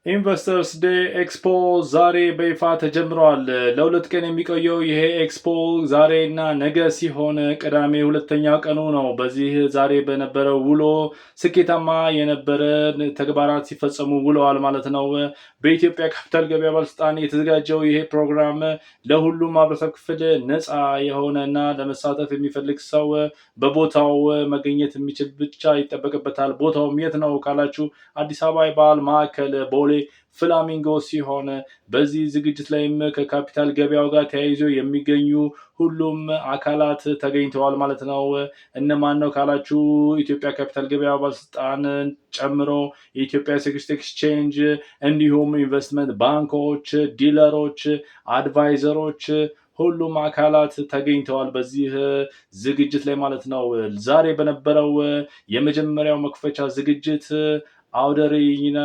Investors Day Expo ዛሬ በይፋ ተጀምረዋል። ለ2 ቀን የሚቆየው ይሄ ኤክስፖ ዛሬና ነገ ሲሆን ቅዳሜ ሁለተኛው ቀኑ ነው። በዚህ ዛሬ በነበረው ውሎ ስኬታማ የነበረ ተግባራት ሲፈጸሙ ውለዋል ማለት ነው። በኢትዮጵያ ካፒታል ገበያ ባለስልጣን የተዘጋጀው ይሄ ፕሮግራም ለሁሉም ማህበረሰብ ክፍል ነፃ የሆነ እና ለመሳተፍ የሚፈልግ ሰው በቦታው መገኘት የሚችል ብቻ ይጠበቅበታል። ቦታውም የት ነው ካላችሁ አዲስ አበባ የባህል ማዕከል ቦሌ ፍላሚንጎ ሲሆን በዚህ ዝግጅት ላይም ከካፒታል ገበያው ጋር ተያይዞ የሚገኙ ሁሉም አካላት ተገኝተዋል ማለት ነው። እነማን ነው ካላችሁ ኢትዮጵያ ካፒታል ገበያ ባለስልጣን ጨምሮ የኢትዮጵያ Security Exchange እንዲሁም ኢንቨስትመንት ባንኮች፣ dealer ኦች፣ advisor ኦች፣ ሁሉም አካላት ተገኝተዋል በዚህ ዝግጅት ላይ ማለት ነው። ዛሬ በነበረው የመጀመሪያው መክፈቻ ዝግጅት አውደ ርዕይና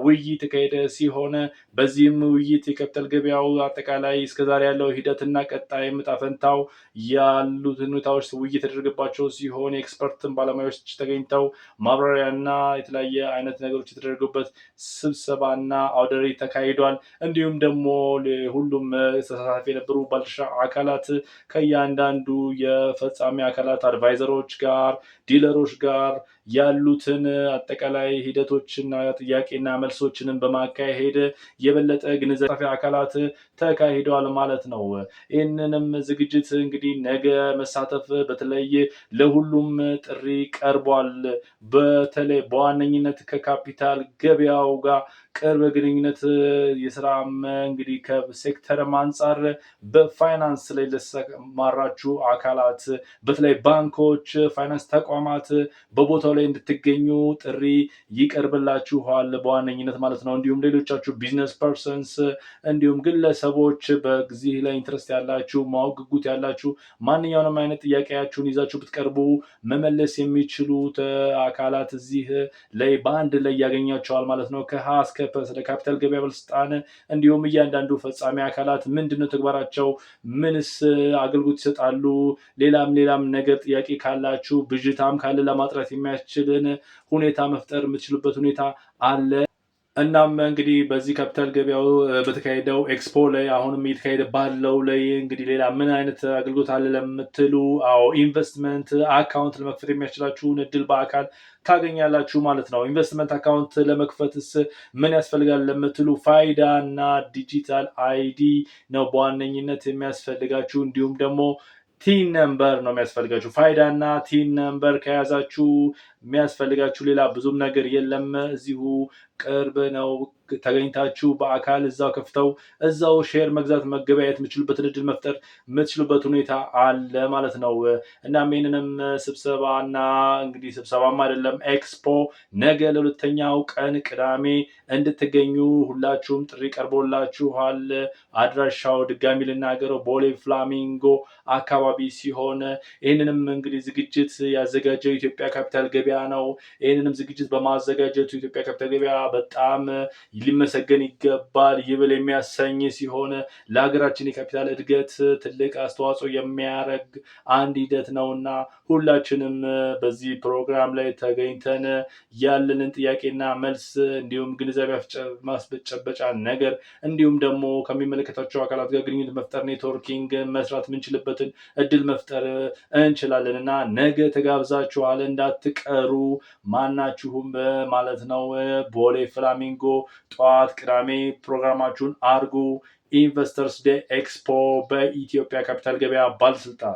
ውይይት የተካሄደ ሲሆን በዚህም ውይይት የካፒታል ገበያው አጠቃላይ እስከዛሬ ያለው ሂደትና ቀጣይ ዕጣ ፈንታው ያሉትን ሁኔታዎች ውይይት የተደረገባቸው ሲሆን የ expert ን ባለሙያዎች ተገኝተው ማብራሪያና የተለያየ አይነት ነገሮች የተደረጉበት ስብሰባና አውደ ርዕይ ተካሂዷል። እንዲሁም ደግሞ ሁሉም ተሳታፊ የነበሩ ባለድርሻ አካላት ከእያንዳንዱ የፈጻሚ አካላት advisor ኦች ጋር፣ dealer ኦች ጋር ያሉትን አጠቃላይ ሂደቶችና ጥያቄና መልሶችንም በማካሄድ የበለጠ ግንዛቤ አካላት ተካሂደዋል ማለት ነው። ይህንንም ዝግጅት እንግዲህ ነገ መሳተፍ በተለይ ለሁሉም ጥሪ ቀርቧል። በተለይ በዋነኝነት ከካፒታል ገበያው ጋር ቅርብ ግንኙነት የስራም እንግዲህ ከሴክተርም አንጻር በፋይናንስ ላይ ለተሰማራችሁ አካላት በተለይ ባንኮች፣ ፋይናንስ ተቋማት በቦታው ላይ እንድትገኙ ጥሪ ይቀርብላችኋል በዋነኝነት ማለት ነው። እንዲሁም ሌሎቻችሁ business persons እንዲሁም ግለሰቦች በዚህ ላይ interest ያላችሁ፣ ማወቅ ጉጉት ያላችሁ ማንኛውንም አይነት ጥያቄያችሁን ይዛችሁ ብትቀርቡ መመለስ የሚችሉ አካላት እዚህ ላይ በአንድ ላይ ያገኛቸዋል ማለት ነው። ከሀ እስከ ፐ ስለ ካፒታል ገበያ ባለስልጣን እንዲሁም እያንዳንዱ ፈጻሚ አካላት ምንድነው ተግባራቸው፣ ምንስ አገልግሎት ይሰጣሉ፣ ሌላም ሌላም ነገር ጥያቄ ካላችሁ ብዥታም ካለ ለማጥራት የሚያስችልን ሁኔታ መፍጠር የምትችሉበት ሁኔታ አለ። እናም እንግዲህ በዚህ ካፒታል ገበያው በተካሄደው ኤክስፖ ላይ አሁንም እየተካሄደ ባለው ላይ እንግዲህ ሌላ ምን አይነት አገልግሎት አለ ለምትሉ፣ አዎ፣ investment account ለመክፈት የሚያስችላችሁን እድል በአካል ታገኛላችሁ ማለት ነው። Investment account ለመክፈትስ ምን ያስፈልጋል ለምትሉ ፋይዳ እና digital ID ነው በዋነኝነት የሚያስፈልጋችሁ፣ እንዲሁም ደግሞ TIN number ነው የሚያስፈልጋችሁ። ፋይዳ እና TIN number ከያዛችሁ የሚያስፈልጋችሁ ሌላ ብዙም ነገር የለም። እዚሁ ቅርብ ነው። ተገኝታችሁ በአካል እዛው ከፍተው እዛው share መግዛት መገበያየት የምትችሉበትን እድል መፍጠር የምትችሉበት ሁኔታ አለ ማለት ነው። እናም ይህንንም ስብሰባና እንግዲህ ስብሰባም አይደለም ኤክስፖ ነገ ለሁለተኛው ቀን ቅዳሜ እንድትገኙ ሁላችሁም ጥሪ ቀርቦላችኋል። አድራሻው ድጋሚ ልናገረው ቦሌ ፍላሚንጎ አካባቢ ሲሆን ይህንንም እንግዲህ ዝግጅት ያዘጋጀው የኢትዮጵያ ካፒታል ገበያ ነው። ይህንንም ዝግጅት በማዘጋጀቱ ኢትዮጵያ ካፒታል ገበያ በጣም ሊመሰገን ይገባል። ይበል የሚያሰኝ ሲሆን ለሀገራችን የካፒታል እድገት ትልቅ አስተዋጽኦ የሚያደርግ አንድ ሂደት ነውና ሁላችንም በዚህ ፕሮግራም ላይ ተገኝተን ያለንን ጥያቄና መልስ እንዲሁም ግንዛቤ ማስጨበጫ ነገር እንዲሁም ደግሞ ከሚመለከታቸው አካላት ጋር ግንኙነት መፍጠር፣ networking መስራት የምንችልበትን እድል መፍጠር እንችላለን እና ነገ ተጋብዛችኋል፣ እንዳትቀሩ ማናችሁም ማለት ነው። ቦሌ ፍላሚንጎ ጠዋት ቅዳሜ ፕሮግራማችሁን አርጉ። Investors Day Expo በኢትዮጵያ ካፒታል ገበያ ባለስልጣን።